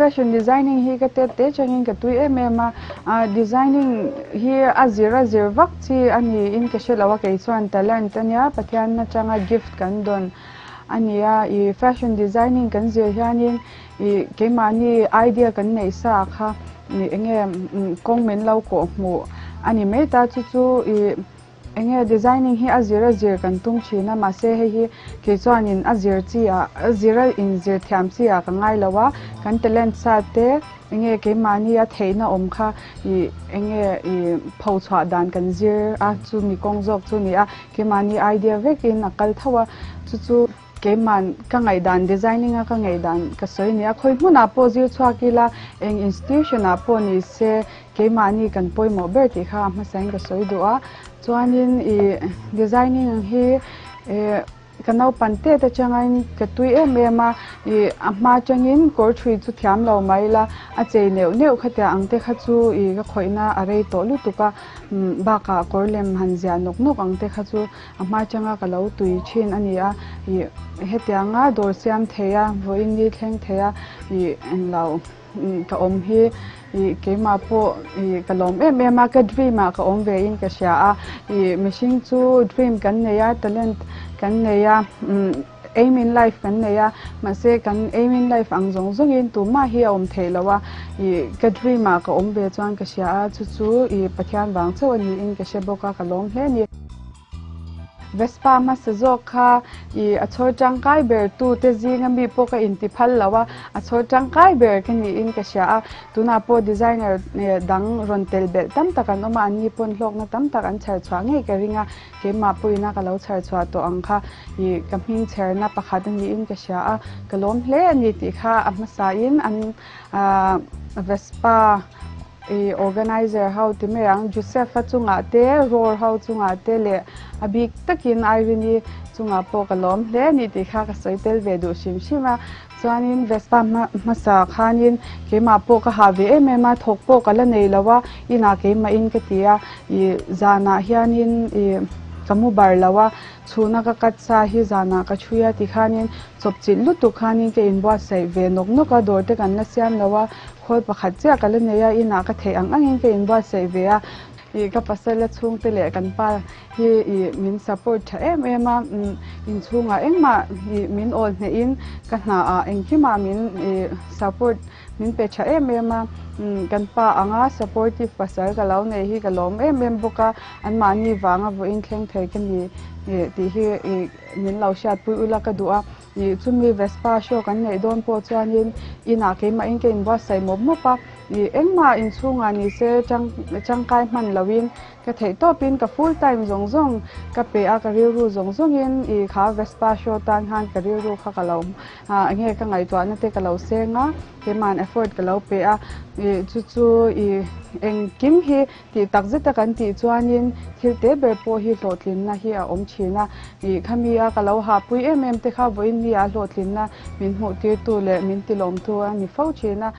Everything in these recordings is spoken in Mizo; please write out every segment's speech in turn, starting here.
Fashion designing hi ka tet te changin ka tui em em a, designing hi a zir a zir vak chi a niin ka hre lo a, kei chuan talent a nia, Pathian atanga gift kan dawn a nia. I fashion designing kan zir hianin i keimahni idea kan neih sa kha enge kawng min lo kawh hmuh a ni mai ta, chu chu i Enge designing hi a zir a zir kan tum thin a, mahse hei hi kei chuanin a zir chi ah a zir a in zir thiam chi ah ka ngai lo a, kan talent sa te enge keimahni a theihna awm kha ih enge ih pho chhuah dan kan zir a chumi kawng zawk chu ni a, keimahni idea vekin a kal tho a, chu chu. Keiman ka ngaihdan designing a ka ngaihdan ka sawi nia, khawi hmunah pawh zir chhuak ila, eng institution ah pawh ni se keimahni kan pawimawh ber tih kha a hmasain ka sawi duh a. Chuanin i designing ang hi eh ka naupan tet atangin ka tui em em a, i a hma atangin kawr thui chu thiam lo mai ila, a chei neuh neuh khatiang ang te kha chu i ka khawihna a rei tawh lutuk a, bakah kawr lem han ziah nawk nawk ang te kha chu A hma atanga ka lo tui thin a ni a, ih hetianga dawr siam thei a, vawiin ni thleng thei a, ih englo ka awm hi ih keimah pawh ih ka lawm em em a, ka dream ah ka awm ve in ka hria a, ih mihring chu dream kan nei a, talent kan nei a, aim in life kan nei a, mahse kan aim in life ang zawng zawngin tumah hi a awm theih loh a, ih ka dream ah ka awm ve chuan ka hria a, chu chu ih Pathian vang chauh a niin ka hre bawk a, ka lawm hle a ni. Vespa hmasa zawk kha i a chhawr tangkai ber tu te zinga mi pawh ka inti phal lo a, a chhawr tangkai ber ka niin ka hria a, tunah pawh designer dang rawn tel belh tam tak an awm a, anni pawn hlawkna tam tak an chher chhuah ngei ka ring a, keimah pawhin a ka lo chher chhuah tawh ang kha i ka hming chherna pakhat a niin ka hria a, ka lawm hle a ni tih kha a hmasain an Vespa I organizer ho ti mai ang, Joseph-a chungah te, Roar ho chungah te leh a bik takin Irene-i chungah pawh ka lawm hle a ni tih kha ka sawi tel ve duh hrim hrim a. Chuanin Vespa hmasa khanin keimah pawh ka hah ve em em a, thawk pawh ka la nei lo a, inah keimahin ka ti a, i zanah hianin i ka mu bar lo a, chhuna ka cut sa hi zanah ka chhui a tikhanin chawpchilh lutuk khanin ka inbuatsaih ve nawk nawk a, dawr te kan la siam lo a, Khawl pakhat chiah ka la nei a, inah ka theih ang angin ka inbuatsaih ve a, ih ka pasal a chhungte leh kan pa hi ih min support tha em em a, inchhungah engmah ih min awl hnehin ka hnaah engkimah min ih support min pe tha em em a, kan pa anga supportive pasal ka lo nei hi ka lawm em em bawk a, anmahni vanga vawiin thleng thei ka ni tih hi ih min lo hriatpui ula ka duh a. Ih chumi Vespa show kan neih dawn pawh chuanin inah keimahin ka inbuatsaih mawp mawp a, ih engmah inchhungah ni se chang changkai hman loin ka theih tawpin ka full time zawng zawng ka pe a, ka rilru zawng zawngin ih kha Vespa show tan khan ka rilru kha ka lo ah enge ka ngaihtuahna te ka lo seng a, keimahan effort ka lo pe a, ih chu chu ih engkim hi Tih tak zeta kan tih chuanin thil te ber pawh hi hlawhtlinna hi a awm thin a, ih khami a ka lo hahpui em em te kha vawiin ni ah hlawhtlinna min hmuh tirtu leh min tilawmtu a ni fo thin a.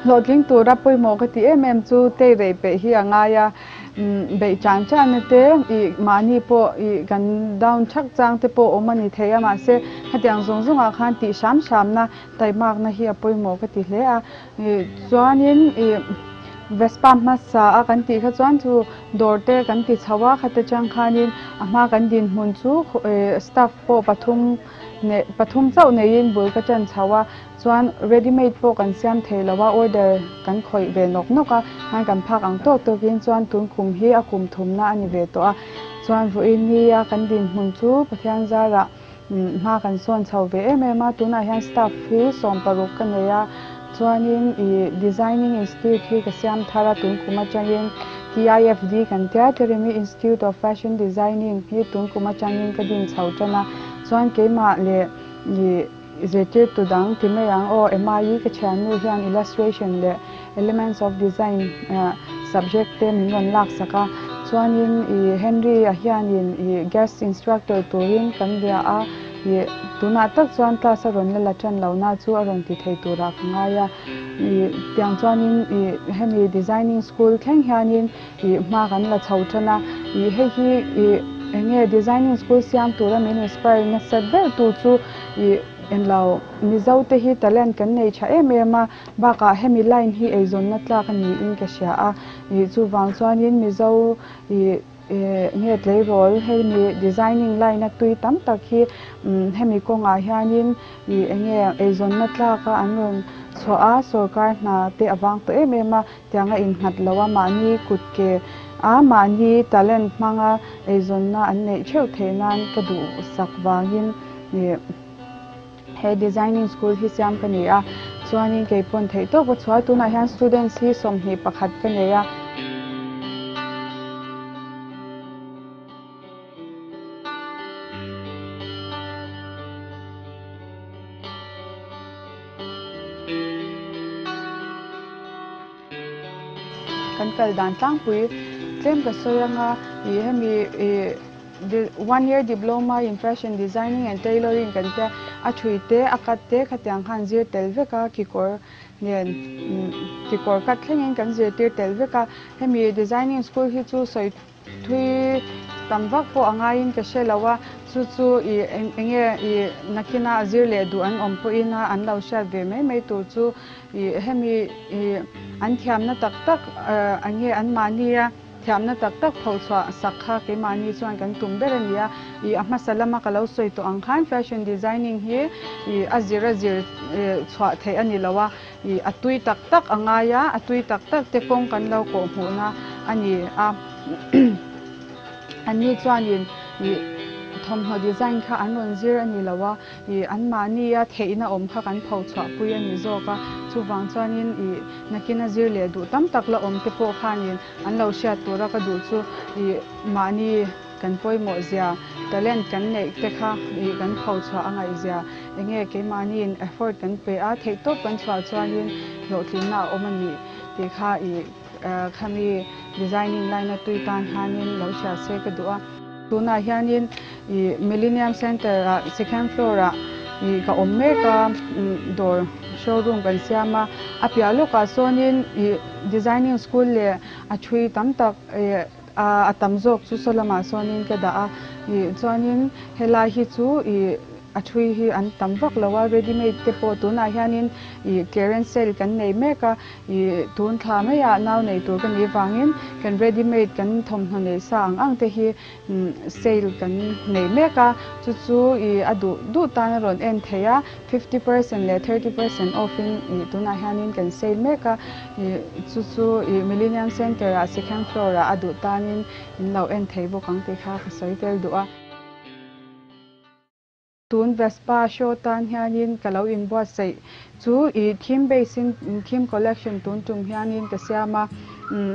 Hlawhtling tura pawimawh ka ti em em chu tei rei peih hi a ngai a, beih chan chan na te ih mahni pawh ih kan down thak chang te pawh awm a ni thei a, mahse hetiang zawng zawngah khan tih hram hramna taimakna hi a pawimawh ka ti hle a. Ih chuanin ih Vespa hmasa a kan tih kha chuan chu dawr te kan ti chho a, khata chang khanin a hma kan dinhmun chu ih staff pawh pathum neh pathum chauh neiin bul ka ṭan chho a. Chuan ready made pawh kan siam thei lo a, order kan khawih ve nawk nawk a, khan kan phak ang tawk tawkin chuan tun kum hi a kum thumna a ni ve tawh a. Chuan vawiin nia kan dinhmun chu Pathian zarah hma kan sawn chho ve em em a, tunah hian staff hi 16 ka nei a, chuanin ih designing institute hi ka siam thar a, tun kum atangin TIFD kan tia Teremi Institute of Fashion Designing hi tun kum atangin ka din chho tan a, chuan keimah leh ih Zirtirtu dang ti mai ang aw, Emma-i ka thiannu hian Illustration leh Elements of Design subject te min rawn laksak a, chuanin i Henry-a hianin i guest instructor turin kan bia a, i tunah tak chuan class a rawn la la tan lohna chu a rawn ti thei turah ka ngai a, i tiang chuanin i hemi designing school thleng hianin i hma kan la chho tan a, i hei hi i enge designing school siam tura min inspire nasat ber tu chu i englo Mizo te hi talent kan nei tha em em a, bakah hemi line hi eizawnna tlak a niin ka hria a, i chuvang chuanin Mizo i nge tleirawl hemi designing line a tui tam tak hi hemi kawngah hianin i enge eizawnna tlak a an rawn chhuah a, sorkar hna te a vang tawh em em a. Tianga innghat lo a mahni kut ke a mahni talent hmanga eizawnna an neih theuh theih nan ka duhsak vangin he designing school hi siam ka ni a, chuanin kei pawn theih tawk a chhuah a, tunah hian students hi 21 ka nei a. Kan kal dan tlangpui tlem ka sawi anga ih hemi ih one year diploma in fashion designing and tailoring kan tia a thui te a cut te khatiang khan zir tel vek a kekawr nen kekawr cut thlengin kan zirtir tel vek a hemi designing school hi chu sawi Thui tam vak pawh a ngaiin ka hre lo a, chu chu i eng enge i nakinah zir leh duh an awm pawhin a an lo hriat ve mai mai tur chu i hemi i an thiamna tak tak enge an mahnia thiamna tak tak phochhuah sak kha keimahni chuan kan tum ber a ni a, i a hmasa lama ka lo sawi tawh ang khan fashion designing hi i a zir a zir chhuah theih a ni lo a. Ih a tui tak tak a ngai a, a tui tak tak te kawng kan lo kawh hmuhna a ni a. Anni chuanin ih thawmhnaw design kha an rawn zir a ni lo a, ih anmahnia theihna awm kha kan pho chhuahpui a ni zawk a. Chuvang chuanin ih nakina zir leh duh tam tak la awm te pawh khanin an lo hriat tura ka duh chu ih mahni Kan pawimawh zia, talent kan neih te kha ih kan pho chhuah a ngaih zia, enge keimahniin effort kan pe a, theihtawp kan chhuah chuanin hlawhtlinna a awm a nih tih kha ih khami designing line a tui tan hianin lo hria se ka duh a. Tunah hianin ih Millennium Centre ah second floor ah ih ka awm mek a, dawr showroom kan siam a, a piah lawkah sawnin ih designing school leh a thui tam tak ih A tam zawk chu saw lamah sawnin ka dah a, ih chuanin helai hi chu ih a thui hi an tam vak lo a, ready made te pawh tunah hianin ih clearance sale kan nei mek a, ih tun thla maiah nau nei tur ka nih vangin kan ready made kan thawmhnaw nei sa ang ang te hi sale kan nei mek a, chu chu ih a duh duh tan a rawn en thei a. 50% leh 30% off in ih tunah hianin kan sale mek a, ih chu chu ih Millennium Centre ah second floor ah a duh tanin in lo en thei bawk ang tih kha ka sawi tel duh a. Tun Vespa show tan hianin ka lo inbuatsaih chu ih theme base in theme collection tun tum hianin ka siam a, umm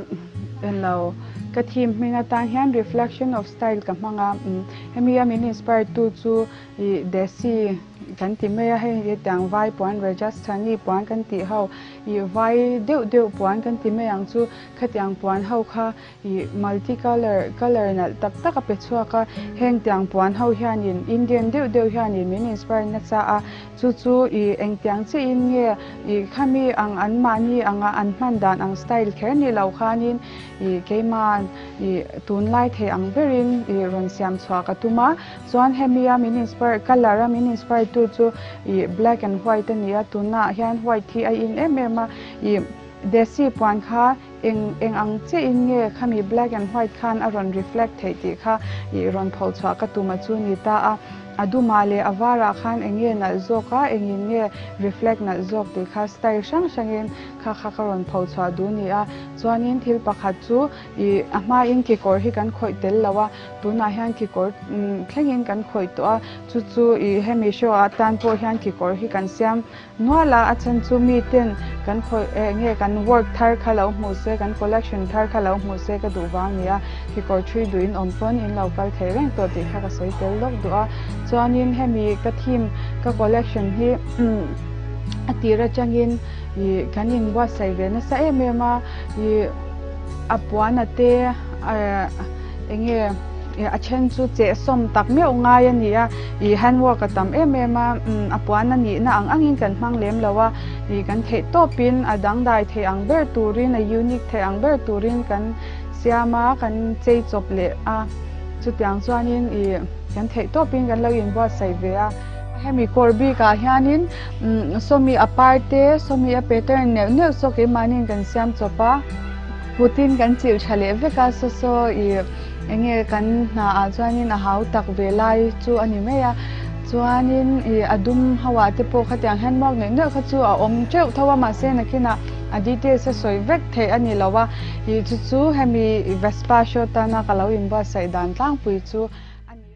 enlo. Ka theme hming atan hian Reflection of Style ka hmang a, hemi a min inspire tu chu ih Desi kan ti mai a, hei hetiang vai puan Rajasthani puan kan tih ho ih vai deuh deuh puan kan ti mai ang chu khatiang puan ho kha ih multi colour colour nalh tak tak a pe chhuak a, heng tiang puan ho hianin Indian deuh deuh hianin min inspire nasa a, chu chu ih engtiang chiahin nge ih khami ang an mahni anga an hman dan ang style kher ni lo khanin ih keimah ih tunlai thei ang berin ih rawn siam chhuah ka tum a, chuan hemi a min inspire colour a min inspire tu chu ih black and white a ni a, tunah hian white hi a in em em a ih desi puan kha Eng eng ang chiahin nge khami black and white khan a rawn reflect theih tih kha ih rawn pho chhuah ka tum a chu ni ta a. A dumah leh a varah khan eng nge nalh zawk a, engin nge reflect nalh zawk tih kha style hrang hrangin kha kha ka rawn pho chhuah duh ni a. Chuanin thil pakhat chu ih a hmain kekawr hi kan khawih tel lo a, tunah hian kekawr thlengin kan khawih tawh a, chu chu ih hemi show ah tan pawh hian kekawr hi kan siam Nual a, a chhan chu mi ten kan khawih eh nge kan work thar kha lo hmuh se, kan collection thar kha lo hmuh se ka duh vang nia, kekawr thui duh in awm pawn in lo kal thei reng tawh tih kha ka sawi tel lawk duh a. Chuanin hemi ka theme ka collection hi a tir atangin ih kan inbuatsaih ve nasa em em a, ih a puan a te eh enge a then chu chehsawm tak meuh ngai a ni a, ih handwork a tam em em a, a puan a nihna ang angin kan hmang lem lo a, ih kan theih tawpin a dangdai theih ang ber turin a unique theih ang ber turin kan siam a, kan chei chawp leh a, chutiang chuanin ih kan theih tawpin kan lo inbuatsaih ve a. Hemi kawr bikah hianin sawmi a par te, sawmi a pattern neuh neuh saw keimahniin kan siam chawp a, kutin kan chilh tha leh vek a, saw saw ih Enge kan hna ah chuanin a hau tak ve lai chu a ni mai a, chuanin ih a dum ho ah te pawh khatiang hian muak neuh neuh kha chu a awm teuh tho a, mahse nakinah a details a sawi vek theih a ni lo a, ih chu chu hemi Vespa show tana ka lo inbuatsaih dan tlangpui chu a ni.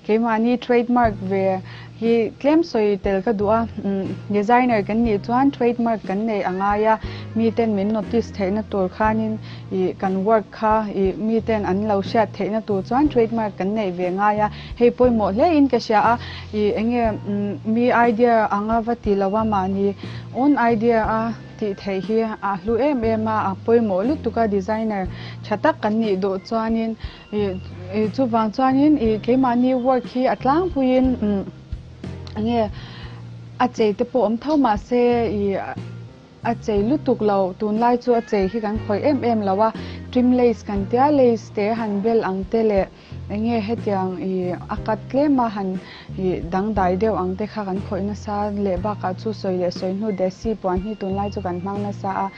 Keimahni trademark ve hi tlem sawi tel ka duh a, designer kan nih chuan trademark kan neih a ngai a, miten min notice theihna tur khanin ih kan work kha ih miten an lo hriat theihna tur chuan trademark kan neih ve ngai a, hei pawimawh hle in ka hria a, ih enge mi idea anga va ti lo a mahni own idea a tih theih hi a hlu em em a, a pawimawh lutuk a designer tha tak kan nih duh chuanin. Ih chuvang chuanin ih keimahni work hi a tlangpuiin enge a chei te pawh awm tho mahse ih a chei lutuk lo tunlai chu a chei hi kan khawih em em lo a trim lace kan tia lace te han bel ang te leh enge hetiang ih a cut tlem a han ih dangdai deuh ang te kha kan khawih nasa leh bakah chu sawi leh sawi hnu desi puan hi tunlai chu kan hmang nasa a.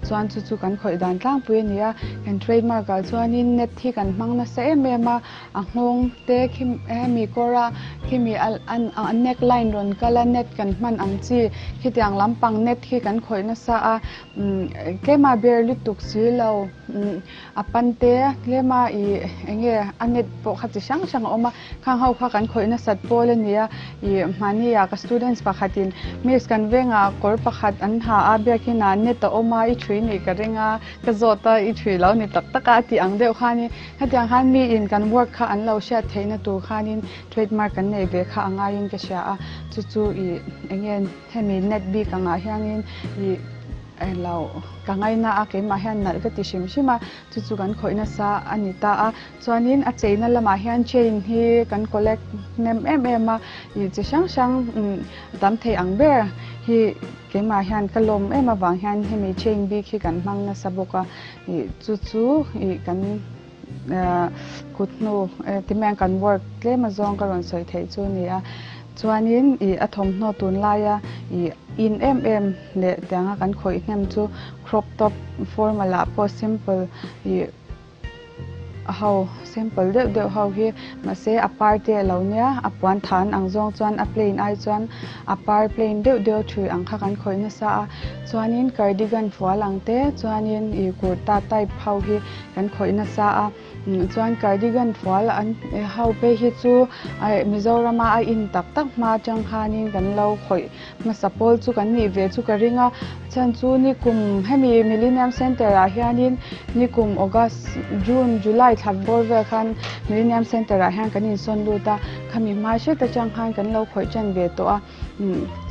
Chuan chu chu kan khawih dan tlangpui a ni a, kan trademark ah chuanin net hi kan hmang nasa em em a, a nghawng te khi hemi kawr a khimi a neck line rawn kal a net kan hman ang chi khitiang lampang net hi kan khawih nasa a, tlema ber lutuk si lo a pan te tlema ih enge a net pawh kha chi hrang hrang a awm a. Khang ho kha kan khawih nasat pawl a nia, ih mahni ah ka students pakhatin miss kan vengah kawr pakhat an ha a, biakin ah net a awm a, i thui nih ka ring a, ka zawt a, i thui lo ni tak tak a, a tih ang deuh khanin hetiang khan mi in kan work kha an lo hriat theihna tur khanin trademark kan neih ve kha a ngaiin ka hria a, chu chu ih enge hemi net bik angah hianin ih lo ka ngaina a, keimah hian nalh ka ti hrim hrim a. Chu chu kan khawih nasa a ni ta a, chuanin a cheina lamah hian chain hi kan collect hnem em em a, ih chi hrang hrang tam thei ang ber hi keimah hian ka lawm em avang hian hemi chain bik hi kan hmang nasa bawk a, ih chu chu ih kan kut hnu timain kan work tlem azawng ka rawn sawi theih chu a ni a, chuanin ih a thawmhnaw tunlaia ih in em em leh tianga kan khawih hnem chu. Crop top formal ah pawh simple ih ho simple deuh deuh ho hi mahse a par te a lo nia a puan than ang zawng chuan a plain ai chuan a par plain deuh deuh thui ang kha kan khawih nasa a chuanin cardigan fual ang te chuanin ih kurta type ho hi kan khawih nasa a. Chuan cardigan fual an ho phei hi chu Mizorama a in tak tak hma atang khanin kan lo khawih hmasa pawl chu kan nih ve chu ka ring a. Chhan chu nikum hemi Millennium Centre ah hianin nikum August, June, July thla bawr vel khan Millennium Centre ah hian kan insawn lut a, khami hma hret atang khan kan lo khawih tan ve tawh a.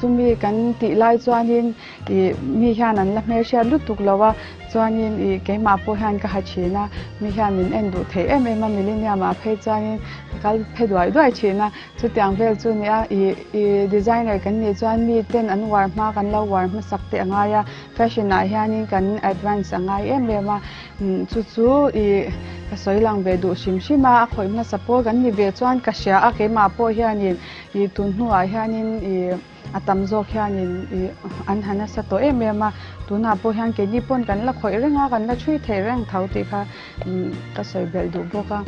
Chumi kan tih lai chuanin ih mi hian an la hmelhriat lutuk lo a, chuanin ih keimah pawh hian ka ha thin a, mi hian min en duh theih em em a, millennium ah phei chuanin ka kal phe duai duai thin a, chutiang vel chu nia ih ih designer kan nih chuan mi ten an uar hma kan lo uar hmasak te a ngai a, fashion ah hianin kan advance a ngai em em a, chu chu ih ka sawi lang ve duh hrim hrim a, a khawih hmasa pawl kan ni ve chuan ka hria a, keimah pawh hianin Ih tun hnuah hianin ih a tam zawk hianin ih an ha nasa tawh em em a, tunah pawh hian keini pawn kan la khawih reng a, kan la thui thei reng tho tih kha ka sawi belh duh bawk a.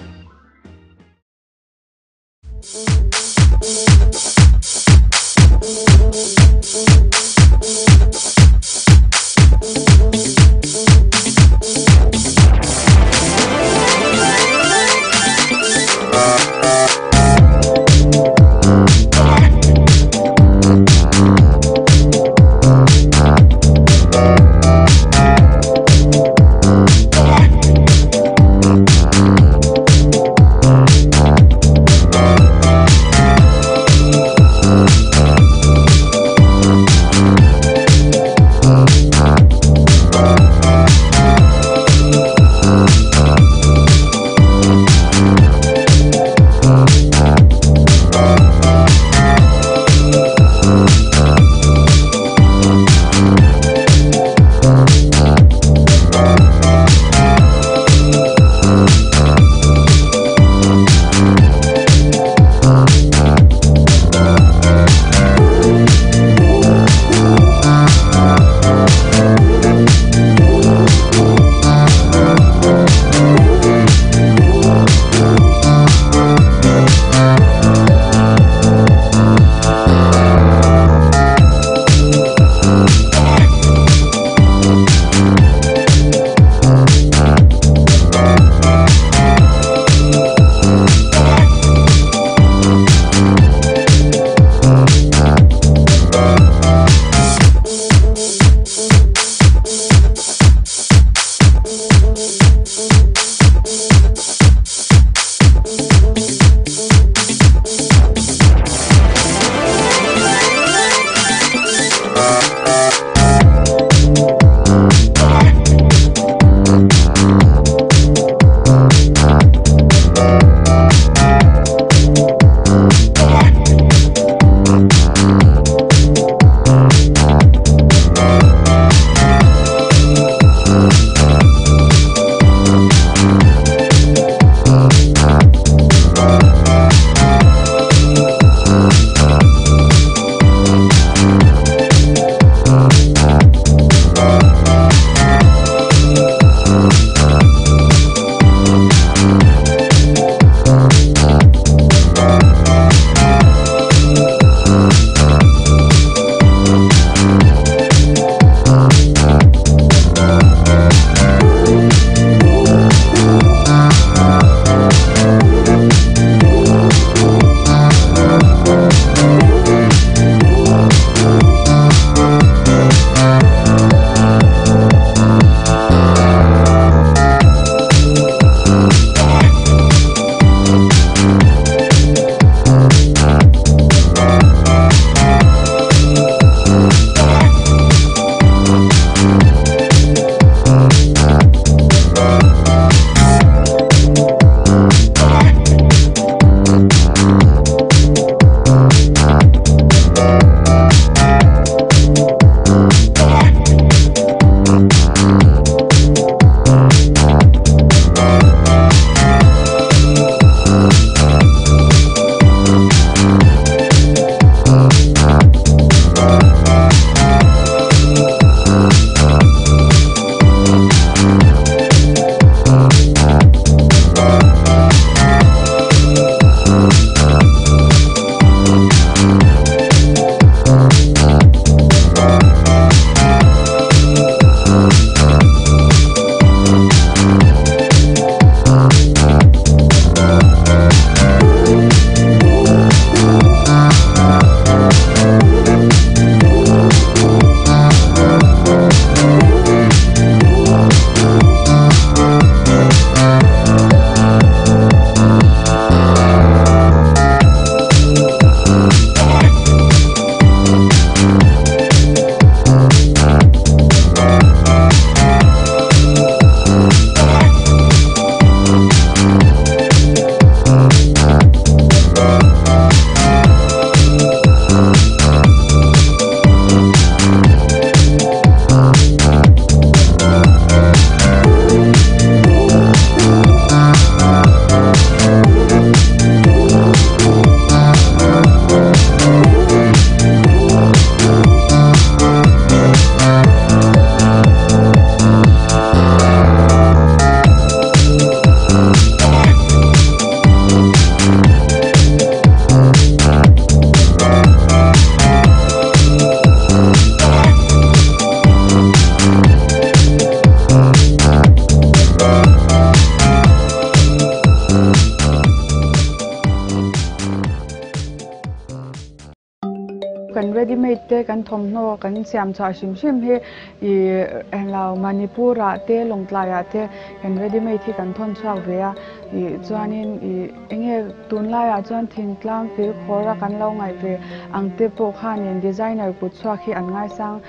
te kan thawmhnaw kan siam chhuah hrim hrim hi ih englo Manipur ah te Lawngtlai ah te kan ready made hi kan thawn chhuak ve a ih chuanin ih enge tunlai ah chuan thingtlang kilkhawr a kan lo ngaih ve ang te pawh khanin designer kut chhuak hi an ngaisang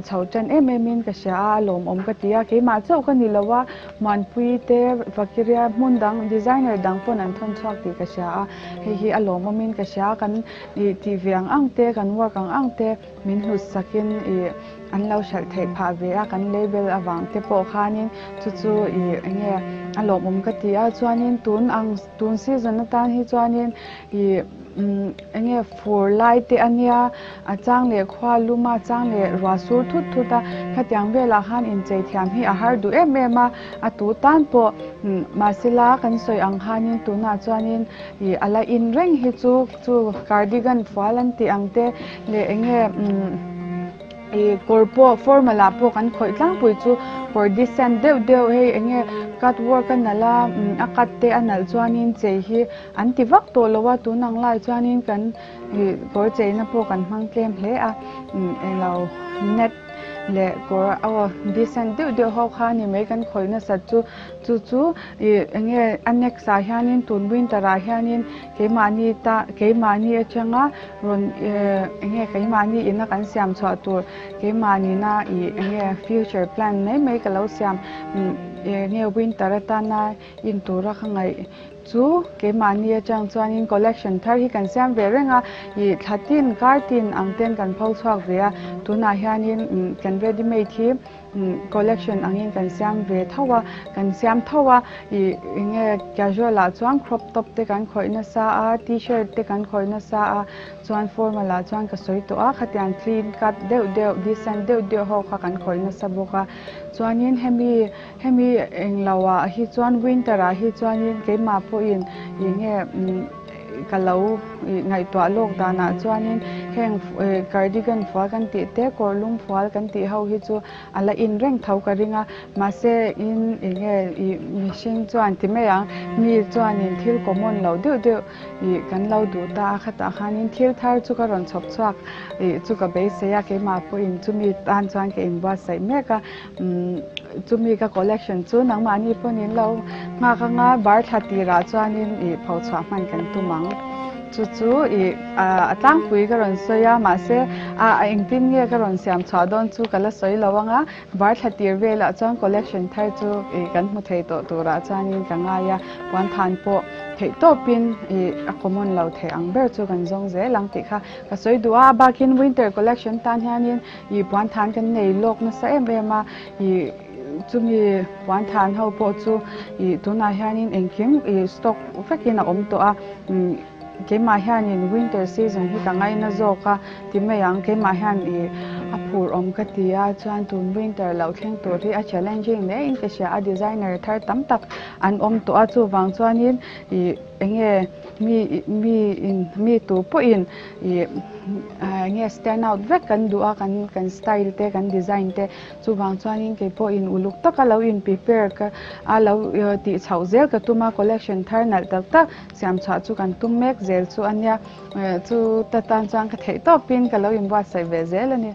chho tan em em in ka hria a a lawmawm ka ti a keimah chauh ka ni lo a Muanpui te Vakiria hmun dang designer dang pawn an thawn chhuak tih ka hria a hei hi a lawmawm in ka hria a kan ih tih ve ang ang te kan work ang ang te min hlut sak in ih an lo hralh theih phah ve a kan label avang te pawh khanin chu chu ih eng nge a lawmawm ka ti a chuanin tun ang tun season atan hi chuanin ih umm eng nge fur lai te a nia a chang leh khua lum a chang leh ruah sur thut thut a khatiang velah khan inchei thiam hi a har duh em em a a tu tan pawh umm mahsela kan sawi ang khanin tunah chuanin ih a la in reng hi chu chu cardigan fual an tih ang te leh eng nge umm ih kawr pawh formal ah pawh kan khawih tlangpui chu kawr decent deuh deuh hei eng nge cut work a nalh a umm a cut te a nalh chuanin chei hi an ti vak tawh lo a tun ang lai chuanin kan ih kawr cheina pawh kan hmang tlem hle a umm englo net leh kawr aw decent deuh deuh ho kha a ni mai kan khawih nasat chu chu chu ih eng nge a next ah hianin tun winter ah hianin keimahni ta keimahni atanga rawn eh eng nge keimahni ina kan siam chhuah tur keimahni-na ih eng nge future plan mai mai ka lo siam eng nge winter atana in tura ka ngaih Chu keimahni atang chuanin collection thar hi kan siam ve reng a, ih thla tin kar tin ang ten kan pho chhuak ve a, tunah hianin kan ready made hi collection angin kan siam ve tho a, kan siam tho a, ih enge casual ah chuan crop top te kan khawih nasa a, t-shirt te kan khawih nasa a, chuan formal ah chuan ka sawi tawh a, khatiang clean cut deuh deuh decent deuh deuh ho kha kan khawih nasa bawk a, chuanin hemi Hemi englo ah hi chuan winter ah hi chuanin keimah pawhin ih nge ka lo ih ngaihtuah lawk danah chuanin heng cardigan fual kan tih te kawr lum fual kan tih ho hi chu a la in reng tho ka ring a mahse in ih nge ih mihring chuan ti mai ang mi chuanin thil common lo deuh deuh ih kan lo duh ta a khatah khanin thil thar chu ka rawn chhawp chhuak ih chu ka beisei a keimah pawhin chumi tan chuan ka inbuatsaih mek a. Chumi ka collection chu nangmahni pawhin lo nghak anga bar thla tirah chuanin ih pho chhuah hman kan tum ang. Chu chu ih a tlangpui ka rawn sawi a, mahse a engtin nge ka rawn siam chhuah dawn chu ka la sawi lo anga bar thla tir velah chuan collection thar chu ih kan hmu thei tawh turah chuanin ka ngai a, puanthan pawh theih tawpin ih a common lo theih ang ber chu kan zawng zel ang tih kha ka sawi duh a, a bakin winter collection tan hianin Ih puan than kan nei lawk nasa em em a, ih chumi puan than ho pawh chu ih tunah hianin engkim ih stock vekin a awm tawh a, keimah hianin winter season hi ka ngaina zawk a ti mai ang, keimah hian ih a phur awm ka ti a, chuan tun winter loh thleng tur hi a challenging hle in ka hria a, designer thar tam tak an awm tawh a, chuvang chuanin ih eng nge mi mi in mi tu pawhin ih eng nge stand out vek kan duh a kan kan style te kan design te chuvang chuanin kei pawhin uluk taka lo in prepare ka a lo tih chhoh zel ka tum a collection thar nalh tak tak siam chhuah chu kan tum mek zel chu a nia chu ta tan chuan ka theih tawpin ka lo inbuatsaih ve zel a ni.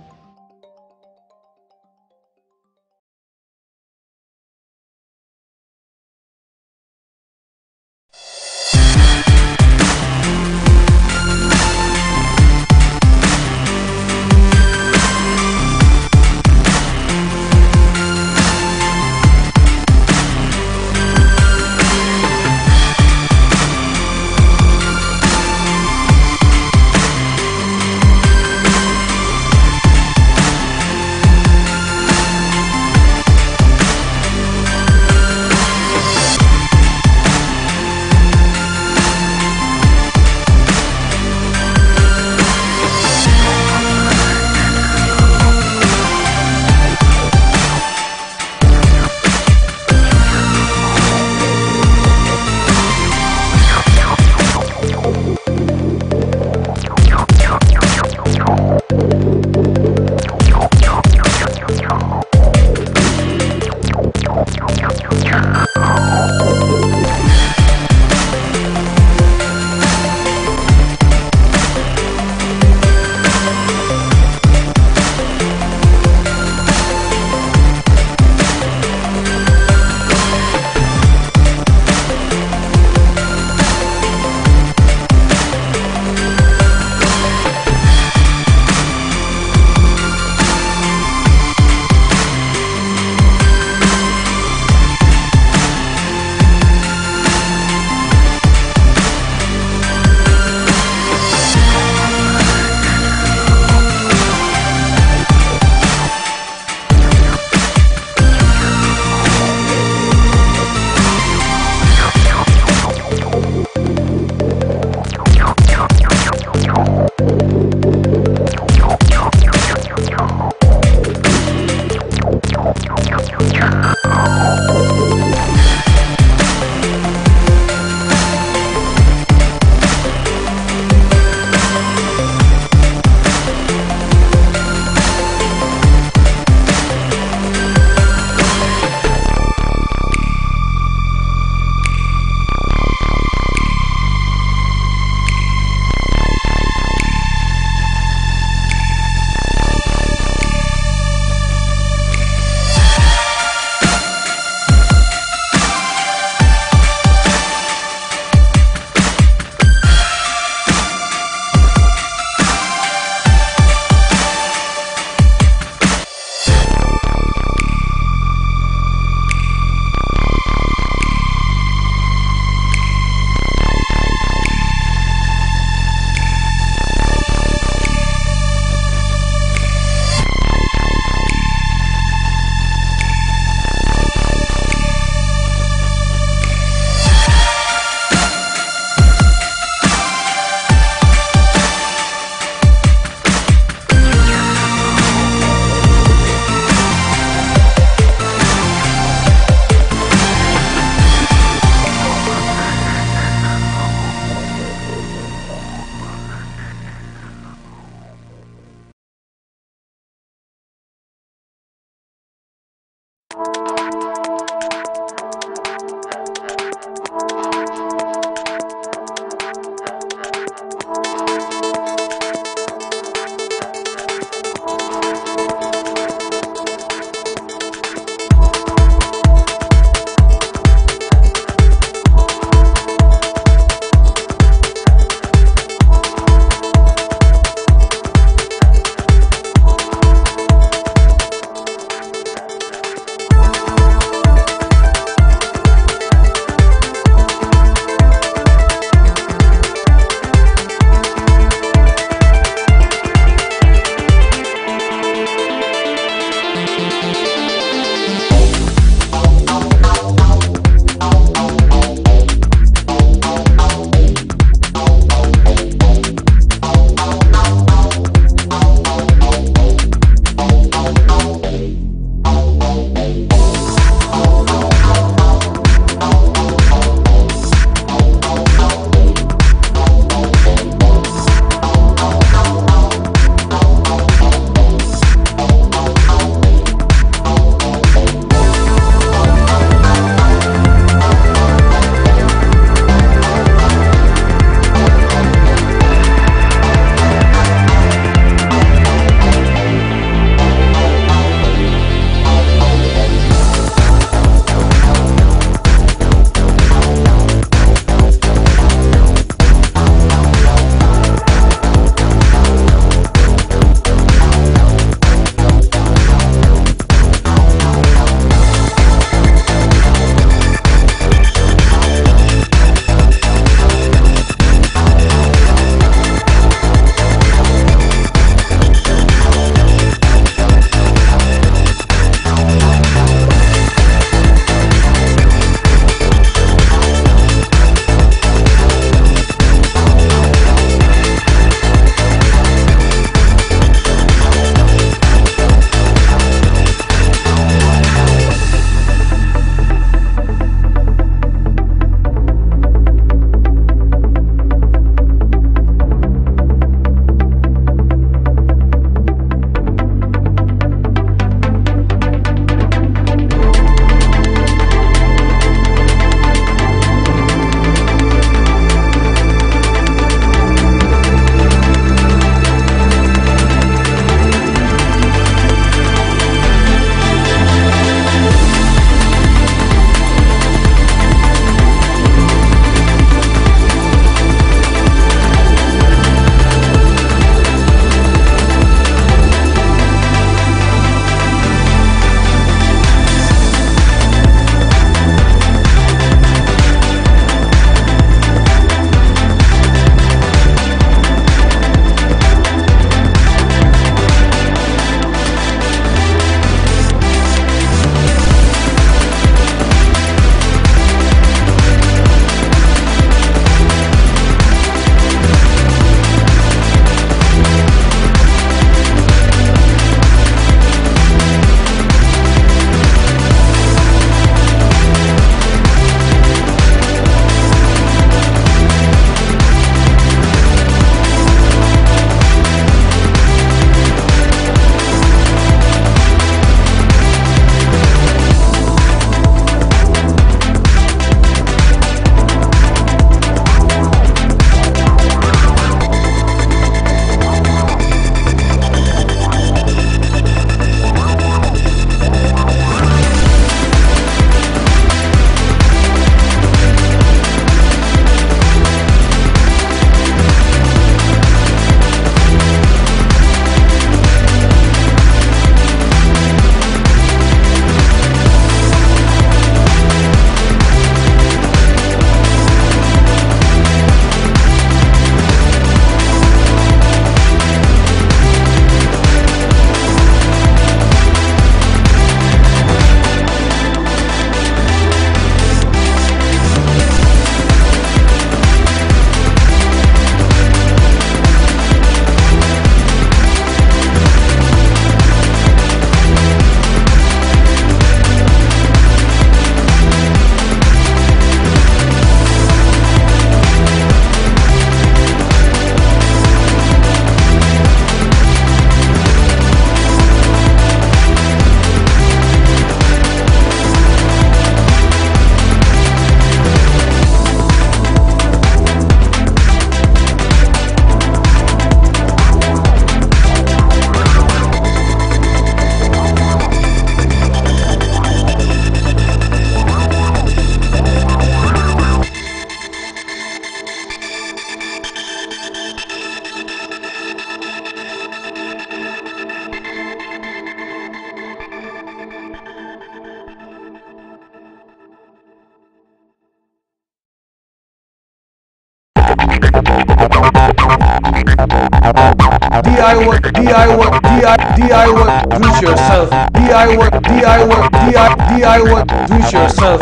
DIY DIY DI DIY do it yourself DIY DIY DI DIY do it yourself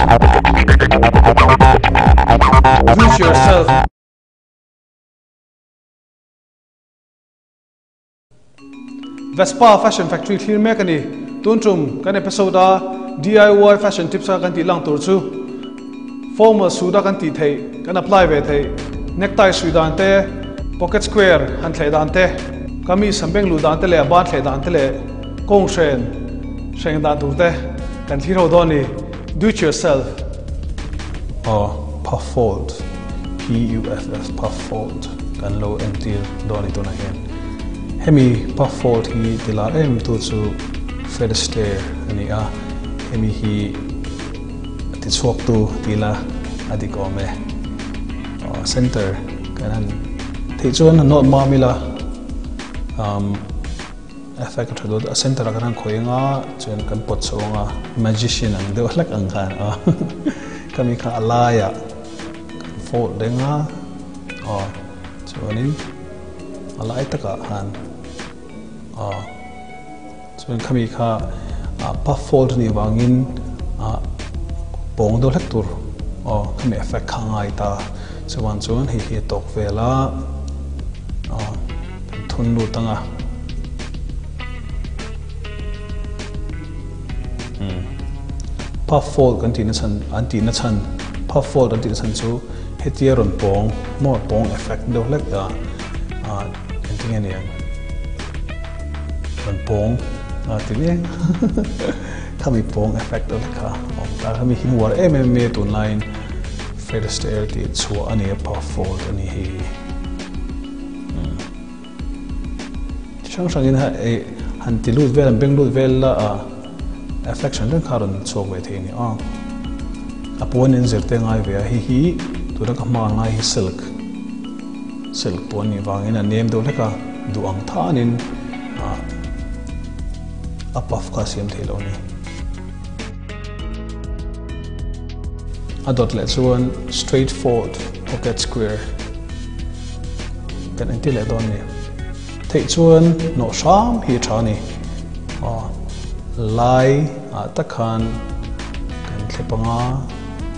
do it yourself. Vespa Fashion Factory thlir mek a ni. Tun tum kan episode a DIY Fashion Tips a kan tih lang tur chu formal suit a kan tih theih, kan apply ve theih, necktie suih dan te, pocket square han thleh dan te, kamis han beng luh dan te leh a ban thleh dan te leh kawng hren hreng dan tur te kan thlir ho dawn a ni. Do it yourself. Aw, puff fold, P-U-F-F, puff fold kan lo entir dawn a ni tunah hian. Hemi puff fold hi ti lar em tu chu Fred Astaire a ni a, hemi hi a ti chhuak tu ti ila a dik awm e. Aw, center kan han theih chuan han nawt mam ila, umm. Effect a tha dawt a center ah kan han khawih anga chuan kan pawt chho anga magician ang deuh hlek ang khan a khami kha a laiah kan fold reng a aw chuanin a lai takah khan aw chuan khami kha puff fold a nih vangin ah pawng deuh hlek tur aw khami effect kha a ngai ta chuan chuan hei hi a tawk vel a aw. Thun lut anga. Puff fold kan tihna chhan an tihna chhan puff fold an tihna chhan chu hetia rawn pawng maw pawng effect deuh hlek a ah engtin nge niang rawn pawng a ti mai ang khami pawng effect deuh hlek kha a awm ta khami hi uar em em mai a tunlaiin Fred Astaire tih chhuah a ni a puff fold a ni hi. Chi hrang hrangin han ti lut vel, han beng lut vel la a effect hran hran kha a rawn chhuak ve thei a ni a. A puan in zir te ngai ve a, hei hi tuna ka hma ngai hi silk, silk puan nih vangin a nem deuh hlek a, duh ang thanin a puff kha a siam thei lo a ni. A dawt leh chuan straight fold pocket square kan entir leh dawn a ni. Theih chuan hnawh hram hi a tha a ni. Aw lai ah tak khan kan thlep ang a,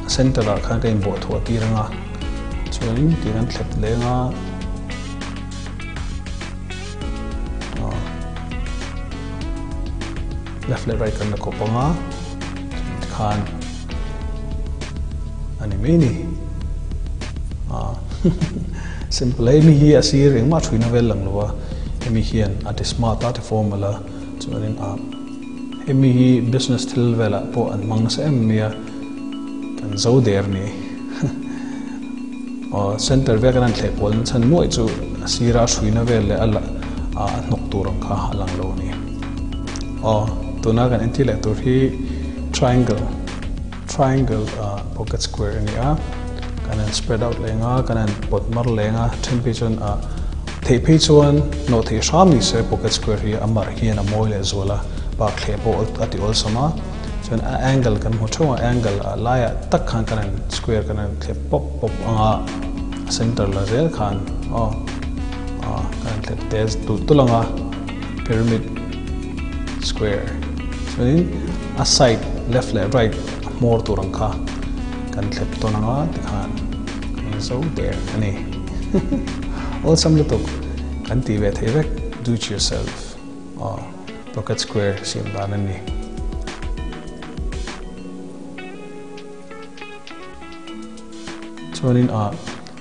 a center ah khan ka inbawh thuah tir ang a, chuan tih kan thlep leng a. Left leh right kan la kawp ang a, tikhan a ni mai ni. Simple hei mi hi a sir engmah thuina vel lang lo a, hemi hian a ti smart a ti formal a, chuanin a hemi hi business thil velah pawh an hmang nasa em mai a, kan zo der ni. Aw center vel kan han thleh pawl chhan nuaih chu a sira a hruina vel leh a a hnawk tur ang kha a lang lo a ni. Aw tuna kan entir leh tur hi triangle triangle pocket square a ni a, kan han spread out leng a, kan han pawt mar leng a, then phei chuan a theih phei chuan nawh theih hram ni se pocket square hi a mar hian a mawi leh zual a, bak thleh pawh a ti awlsam a. Chuan a angle kan hmu theuh a, angle a laiah tak khan kan han square kan han thlep pawp pawp ang a, a center la zel khan aw kan han thlep te tulh tulh ang a, pyramid square chuanin a side left leh right a hmawr tur ang kha kan thlep tawn ang a tikhan kan zo der a ni. Awlsam lutuk kan tih ve thei vek, do it yourself aw. Pocket square siam dan a ni. Chuanin a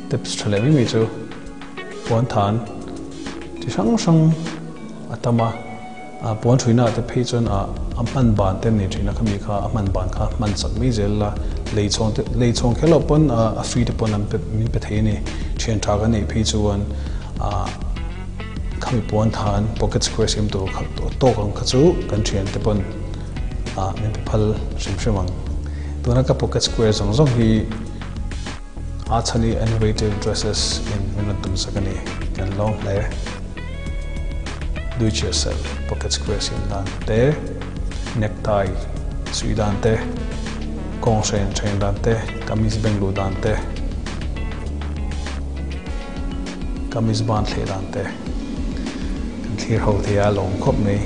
tips tha leh mai mai chu puan than chi hrang hrang a tam a, a puan thuina ah te phei chuan a a hman ban te an nei thin a, khami kha a hman ban kha hman chak mai zel la, lei chhawng te lei chhawng kher loh pawn a free te pawn an pe min pe thei a ni, thian tha kan neih phei chuan a. Khami puan than pocket square siam tur kha tawk ang kha chu kan thian te pawn ah min pe phal hrim hrim ang. Tuna ka pocket square zawng zawng hi a chhani innovative dresses in min rawn tum sak a ni. Kan lawm hle. Do it yourself pocket square siam dan te, necktie suih dan te, kawng hren then dan te, kamis beng luh dan te. Kamis ban thleh dan te kan thlir ho thei a lawm khawp mai.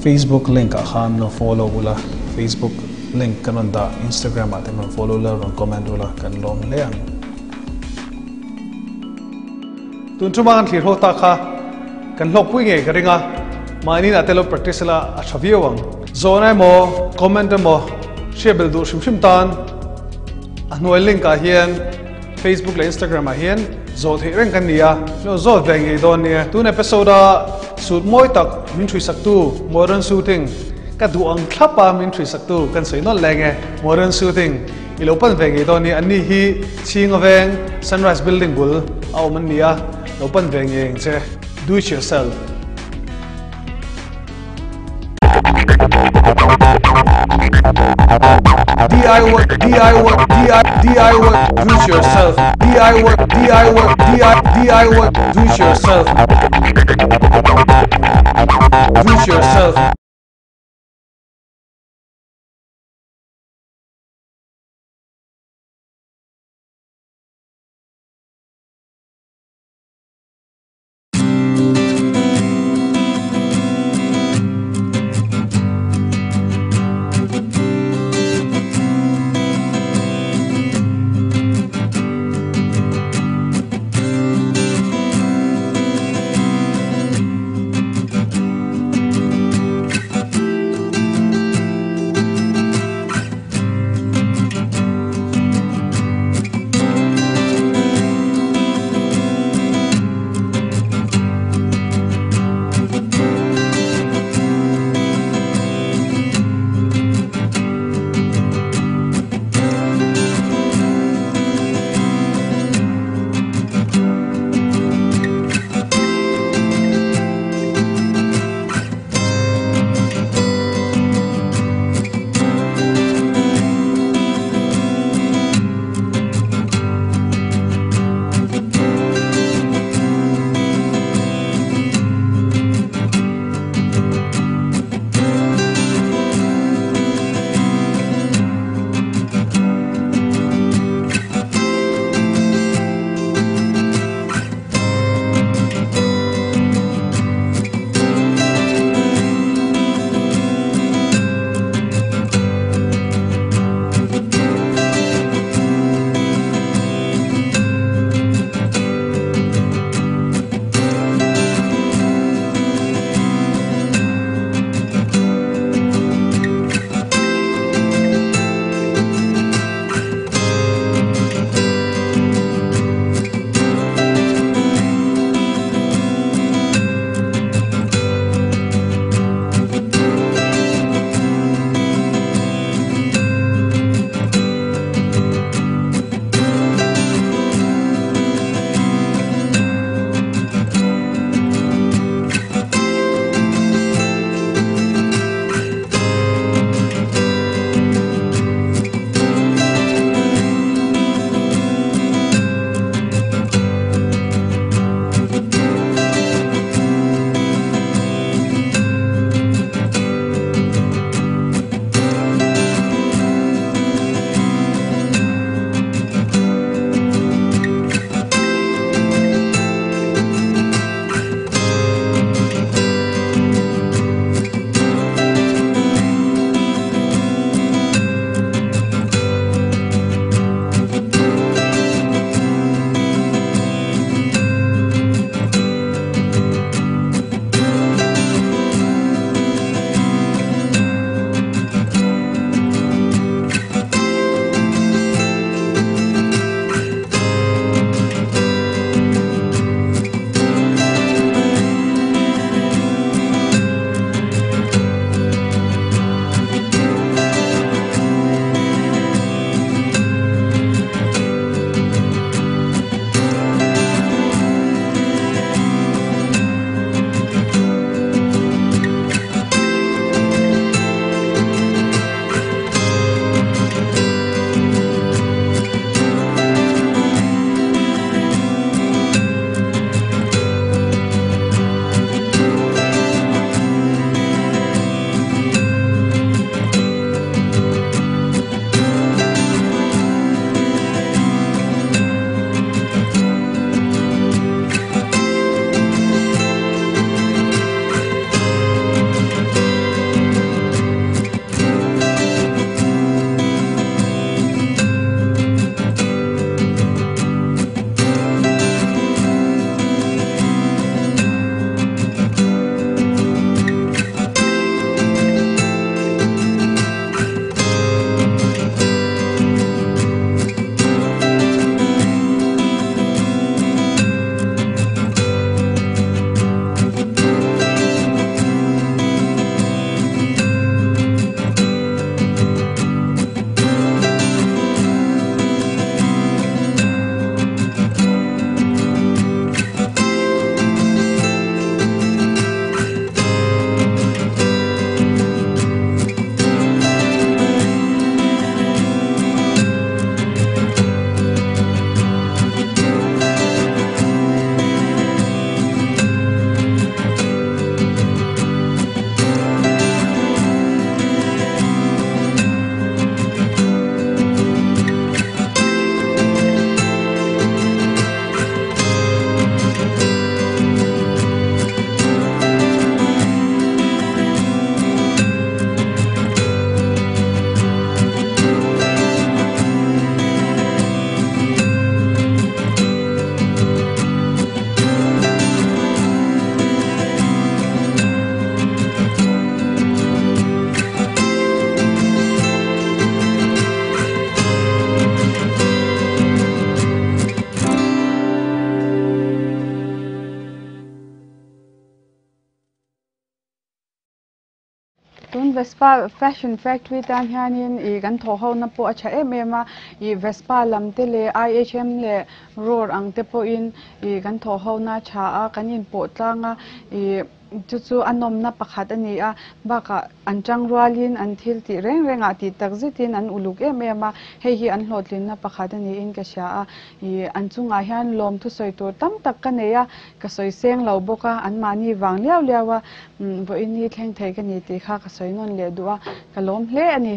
Facebook link ah khan lo follow ula, Facebook link kan rawn dah Instagram ah te rawn follow ula rawn comment ula kan lawm hle ang. Tun thuma kan thlir ho ta kha kan hlawkpui ngei ka ring a, mahni inah te lo practice ila a tha viau ang. Zawhna emaw comment emaw hriat belh duh hrim hrim tan a hnuai link ah hian Facebook leh Instagram ah hian zawh theih reng kan ni a, lo zawt ve ngei dawn nia. Tun episode a suit mawi tak min hruisaktu Modern Suiting ka duh ang thlap a min hruisaktu kan sawi nawlh leng e. Modern Suiting i lo pan ve ngei dawn nia. Anni hi Chhinga veng Sunrise Building bul a awm an ni a, lo pan ve ngei ang che. Do it yourself. DIY DIY DIY DIY do it yourself DIY DIY DIY DIY do it yourself do it yourself. Tun Vespa Fashion Factory tan hianin ih kan thawh ho na pawh a tha em em a, ih Vespa lam te leh IHM leh Roar ang te pawhin ih kan thawh ho na a tha a, kan inpawh tlang a, ih chu chu a nawmna pakhat a ni a, bakah an tang rualin an thil tih reng rengah tih tak zetin an uluk em em a, hei hi an hlawhtlinna pakhat a niin ka hria a, ih an chungah hian lawm thusawi tur tam tak ka nei a, ka sawi seng lo bawk a, anmahni vang liau liau a, vawiin hi thleng thei ka ni tih kha ka sawi nawn leh duh a, ka lawm hle a ni.